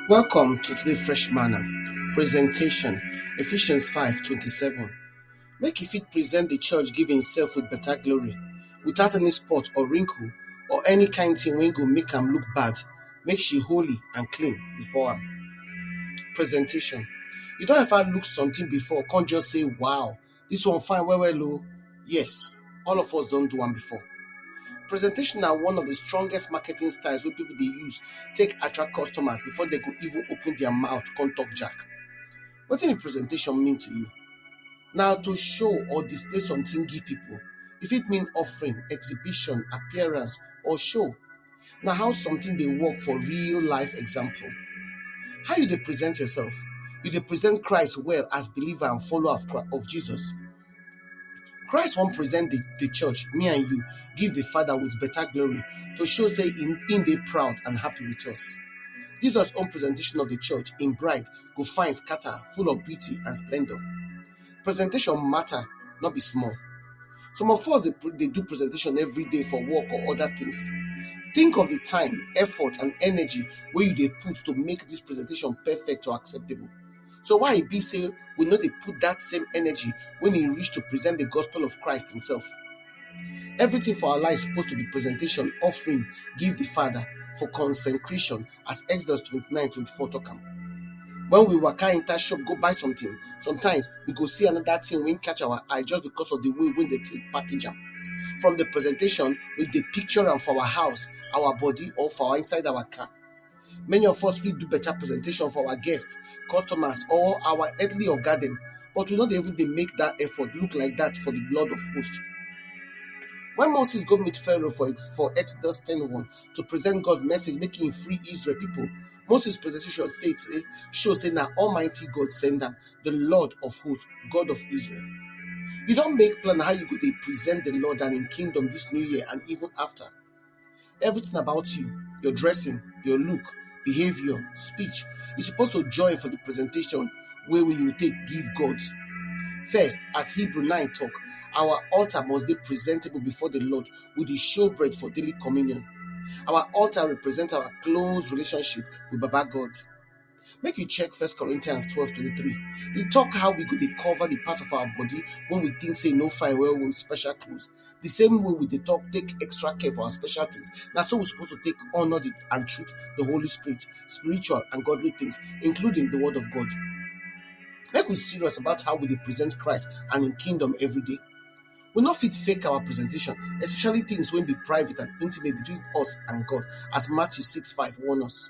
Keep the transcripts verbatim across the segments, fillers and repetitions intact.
Welcome to today Fresh Manna. Presentation, Ephesians five twenty-seven. Make e fit present the church give himself with better glory, without any spot or wrinkle or any kind thing wey go make am look bad. Make she holy and clean before am. Presentation. You don ever look something before, come just say, "Wow, this one fine well well o." Yes, all of us don do am before. Presentation na one of the strongest marketing styles wey people dey use take attract customers before they go even open their mouth come talk jack. Wetin the presentation mean to you? Na to show or display something give people. E fit mean offering, exhibition, appearance, or show. Na how something dey work for real life example. How you dey present yourself? You dey present Christ well as believer and follower of, Chri- of Jesus. Christ wan present the, the church, me and you, give the Father with better glory to show say im im dey proud and happy with us. Jesus own presentation of the church im bright, go fine scatter, full of beauty and splendor. Presentation matter, no be small. Some of us dey pre- dey do presentation every day for work or other things. Think of the time, effort and energy wey you dey put to make this presentation perfect or acceptable. So why e be say we no dey put that same energy when e reach to present the gospel of Christ himself? Everything for our life suppose to be presentation, offering, give the Father for consecration, as Exodus twenty-nine twenty-four talk am. When we waka enter shop go buy something, sometimes we go see another thing wey catch our eye just because of the way wey dem take package am. From the presentation, we dey picture am for our house, our body, or for inside our car. Many of us fit do better presentation for our guests, customers, or our earthly oga dem, but we no dey even dey make that effort look like that for the Lord of hosts. When Moses go meet Pharaoh for ex- for Exodus ten one to present God message make him free Israel people, Moses presentation say say show say na Almighty God send am, the Lord of hosts, God of Israel. You don make plan how you go dey present the Lord and im kingdom this new year and even after? Everything about you, your dressing, your look, behavior, speech, is supposed to join for the presentation wey wey you take give God. First, as Hebrew nine talk, our altar must dey presentable before the Lord with the showbread for daily communion. Our altar represent our close relationship with Baba God. Make you check First Corinthians twelve twenty-three. E talk how we go dey cover the part of our body when we think say e no fine well with special clothes. The same way we dey talk take extra care for our special things, na so we suppose to take honour the, and treat the Holy Spirit, spiritual and godly things, including the word of God. Make we serious about how we dey present Christ and im kingdom every day. We no fit fake our presentation, especially things wey be private and intimate between us and God, as Matthew six five warn us.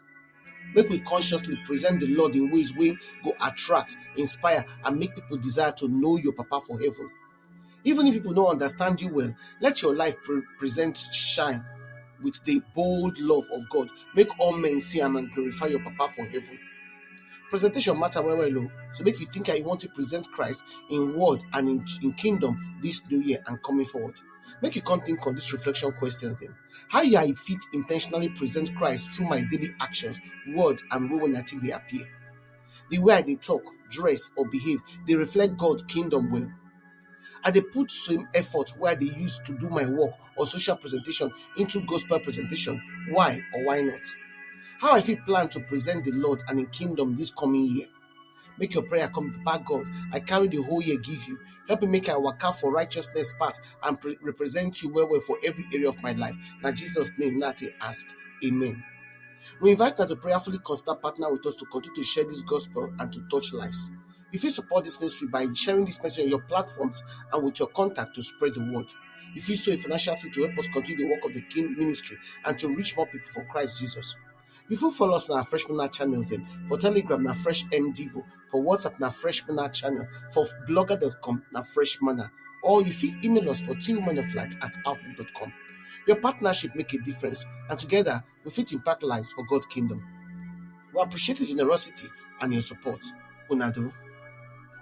Make we consciously present the Lord in ways wey go attract, inspire, and make people desire to know your Papa for heaven. Even if people no understand you well, let your life pre- present shine with the bold love of God. Make all men see am and glorify your Papa for heaven. Presentation matter well well o. So make you think how you want to present Christ in word and in, in kingdom this new year and coming forward. Make you come think on these reflection questions then. How you I fit intentionally present Christ through my daily actions, word, and way when I take dey appear? The way I dey talk, dress, or behave dey reflect God kingdom well? I dey put same effort wey I dey use to do my work or social presentation into gospel presentation? Why or why not? How I fit plan to present the Lord and im kingdom this coming year? Make your prayer come, "Papa God, I carry the whole year give you. Help me make I waka for righteousness path and pre- represent you well well for every area of my life." Na Jesus name na I take ask. Amen. We invite una to prayerfully consider partner with us to continue to share this gospel and to touch lives. You fit support this ministry by sharing this message on your platforms and with your contact to spread the word. You fit sow a financial seed to help us continue the work of the King ministry and to reach more people for Christ Jesus. You fit follow us on our Fresh Manna channels dem. For Telegram na Fresh M Devo, for WhatsApp na Fresh Manna channel, for blogger dot com na Fresh Manna. Or you fit email us for tillmanoflight at outlook dot com. Your partnership make a difference, and together we fit impact lives for God's kingdom. We appreciate your generosity and your support. Una do.